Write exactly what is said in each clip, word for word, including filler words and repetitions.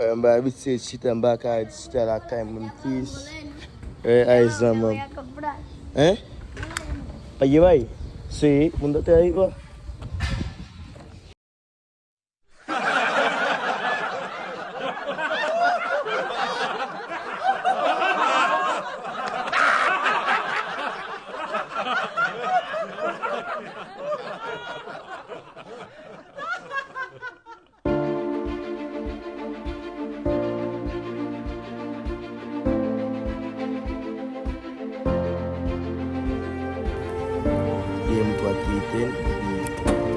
Eh, m pa abitye chita, m pa ka chita lakay moun tris. Eh, ay zanmanm. Hein? Pa gen bay. Se moun dòktè a ye kwa? Ye m twa te etèn, epi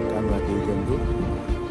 kamera te etèn tou.